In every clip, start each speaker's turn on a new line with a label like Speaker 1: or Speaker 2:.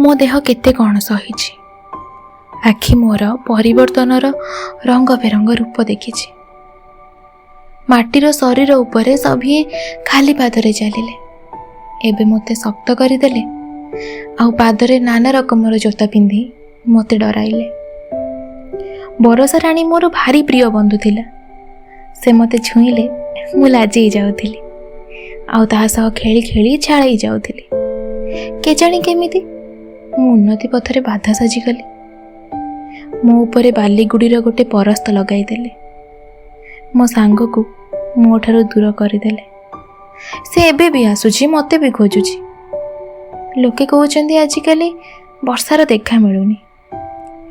Speaker 1: ମୋ ଦେହ କେତେ କ'ଣ ସହିଛି। ଆଖି ମୋର ପରିବର୍ତ୍ତନର ରଙ୍ଗ ବେରଙ୍ଗ ରୂପ ଦେଖିଛି। ମାଟିର ଶରୀର ଉପରେ ସଭିଏଁ ଖାଲି ପାଦରେ ଚାଲିଲେ। ଏବେ ମୋତେ ଶକ୍ତ କରିଦେଲେ ଆଉ ପାଦରେ ନାନା ରକମର ଜୋତା ପିନ୍ଧି ମୋତେ ଡରାଇଲେ। ବରଷା ରାଣୀ ମୋର ଭାରି ପ୍ରିୟ ବନ୍ଧୁ ଥିଲା। ସେ ମୋତେ ଛୁଇଁଲେ ମୁଁ ଲାଜେଇ ଯାଉଥିଲି ଆଉ ତାହା ସହ ଖେଳି ଖେଳି ଝାଳେଇ ଯାଉଥିଲି। କେଜାଣି କେମିତି ମୁଁ ଉନ୍ନତି ପଥରେ ବାଧା ସାଜିଗଲି। ମୋ ଉପରେ ବାଲିଗୁଡ଼ିର ଗୋଟେ ପରସ୍ତ ଲଗାଇଦେଲେ। ମୋ ସାଙ୍ଗକୁ ମୋ ଠାରୁ ଦୂର କରିଦେଲେ। ସେ ଏବେ ବି ଆସୁଛି, ମୋତେ ବି ଖୋଜୁଛି। ଲୋକେ କହୁଛନ୍ତି ଆଜିକାଲି ବର୍ଷାର ଦେଖା ମିଳୁନି।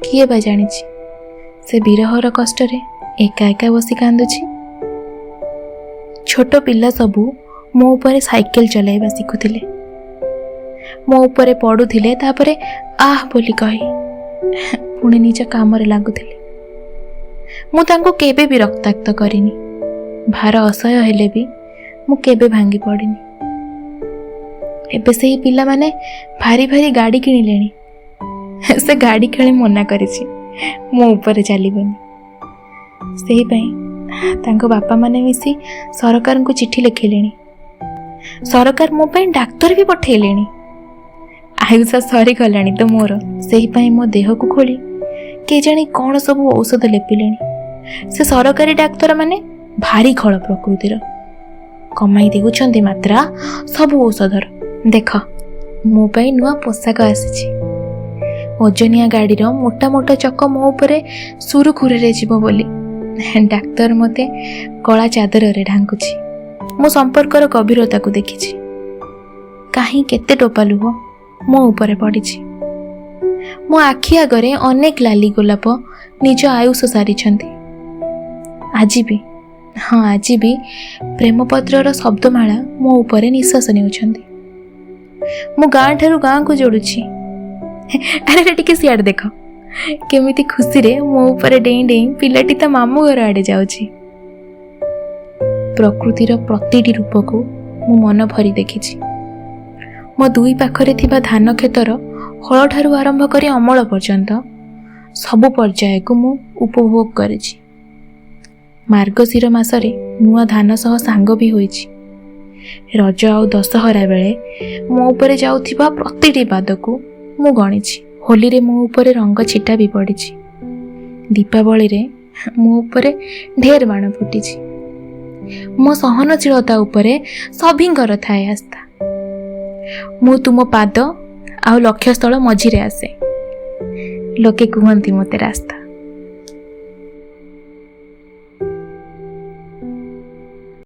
Speaker 1: କିଏ ବା ଜାଣିଛି ସେ ବିରହର କଷ୍ଟରେ ଏକା ଏକା ବସି କାନ୍ଦୁଛି। ଛୋଟ ପିଲା ସବୁ ମୋ ଉପରେ ସାଇକେଲ ଚଲାଇବା ଶିଖୁଥିଲେ। ମୋ ଉପରେ ପଡ଼ୁଥିଲେ, ତାପରେ ଆହ ବୋଲି କହି ପୁଣି ନିଜ କାମରେ ଲାଗୁଥିଲେ। ମୁଁ ତାଙ୍କୁ କେବେ ବି ରକ୍ତାକ୍ତ କରିନି। ଭାର ଅସହ୍ୟ ହେଲେ ବି ମୁଁ କେବେ ଭାଙ୍ଗି ପଡ଼ିନି। ଏବେ ସେଇ ପିଲାମାନେ ଭାରି ଭାରି ଗାଡ଼ି କିଣିଲେଣି। ସେ ଗାଡ଼ି ଖେଳି ମନା କରିଛି ମୋ ଉପରେ ଚାଲିବନି। ସେଇପାଇଁ ତାଙ୍କ ବାପାମାନେ ମିଶି ସରକାରଙ୍କୁ ଚିଠି ଲେଖିଲେଣି। ସରକାର ମୋ ପାଇଁ ଡାକ୍ତର ବି ପଠେଇଲେଣି। ଆୟୁଷ ସରିଗଲାଣି ତ ମୋର। ସେଇପାଇଁ ମୋ ଦେହକୁ ଖୋଳି କେଜାଣି କ'ଣ ସବୁ ଔଷଧ ଲେପିଲେଣି। ସେ ସରକାରୀ ଡାକ୍ତରମାନେ ଭାରି ଖଳ ପ୍ରକୃତିର, କମାଇ ଦେଉଛନ୍ତି ମାତ୍ରା ସବୁ ଔଷଧର। ଦେଖ, ମୋ ପାଇଁ ନୂଆ ପୋଷାକ ଆସିଛି। ଓଜନିଆ ଗାଡ଼ିର ମୋଟା ମୋଟା ଚକ ମୋ ଉପରେ ସୁରୁଖୁରୁରେ ଯିବ ବୋଲି ଡାକ୍ତର ମୋତେ କଳା ଚାଦରରେ ଢାଙ୍କୁଛି। ମୁଁ ସମ୍ପର୍କର ଗଭୀରତାକୁ ଦେଖିଛି। କାହିଁ କେତେ ଟୋପା ଲୁହ ମୋ ଉପରେ ପଡ଼ିଛି। ମୋ ଆଖି ଆଗରେ ଅନେକ ଲାଲି ଗୋଲାପ ନିଜ ଆୟୁଷ ସାରିଛନ୍ତି। ଆଜି ବି, ହଁ ଆଜି ବି ପ୍ରେମପତ୍ରର ଶବ୍ଦମାଳା ମୋ ଉପରେ ନିଶ୍ୱାସ ନେଉଛନ୍ତି। ମୁଁ ଗାଁ ଠାରୁ ଗାଁକୁ ଯୋଡ଼ୁଛି। ଆରେ ଆରେ, ଟିକେ ସିଆଡ଼େ ଦେଖ, କେମିତି ଖୁସିରେ ମୋ ଉପରେ ଡେଇଁ ଡେଇଁ ପିଲାଟି ତା ମାମୁଁ ଘର ଆଡ଼େ ଯାଉଛି। ପ୍ରକୃତିର ପ୍ରତିଟି ରୂପକୁ ମୁଁ ମନ ଭରି ଦେଖିଛି। ମୋ ଦୁଇ ପାଖରେ ଥିବା ଧାନ କ୍ଷେତର ହଳଠାରୁ ଆରମ୍ଭ କରି ଅମଳ ପର୍ଯ୍ୟନ୍ତ ସବୁ ପର୍ଯ୍ୟାୟକୁ ମୁଁ ଉପଭୋଗ କରିଛି। ମାର୍ଗଶିର ମାସରେ ନୂଆ ଧାନ ସହ ସାଙ୍ଗ ବି ହୋଇଛି। ରଜ ଆଉ ଦଶହରା ବେଳେ ମୋ ଉପରେ ଯାଉଥିବା ପ୍ରତିଟି ପାଦକୁ ମୁଁ ଗଣିଛି। ହୋଲିରେ ମୋ ଉପରେ ରଙ୍ଗ ଛିଟା ବି ପଡ଼ିଛି। ଦୀପାବଳିରେ ମୋ ଉପରେ ଢେର ବାଣ ଫୁଟିଛି। ମୋ ସହନଶୀଳତା ଉପରେ ସଭିଙ୍କର ଥାଏ ଆସ୍ଥା। ମୁଁ ତୁମ ପାଦ ଆଉ ଲକ୍ଷ୍ୟସ୍ଥଳ ମଝିରେ ଆସେ। ଲୋକେ କୁହନ୍ତି ମୋତେ ରାସ୍ତା।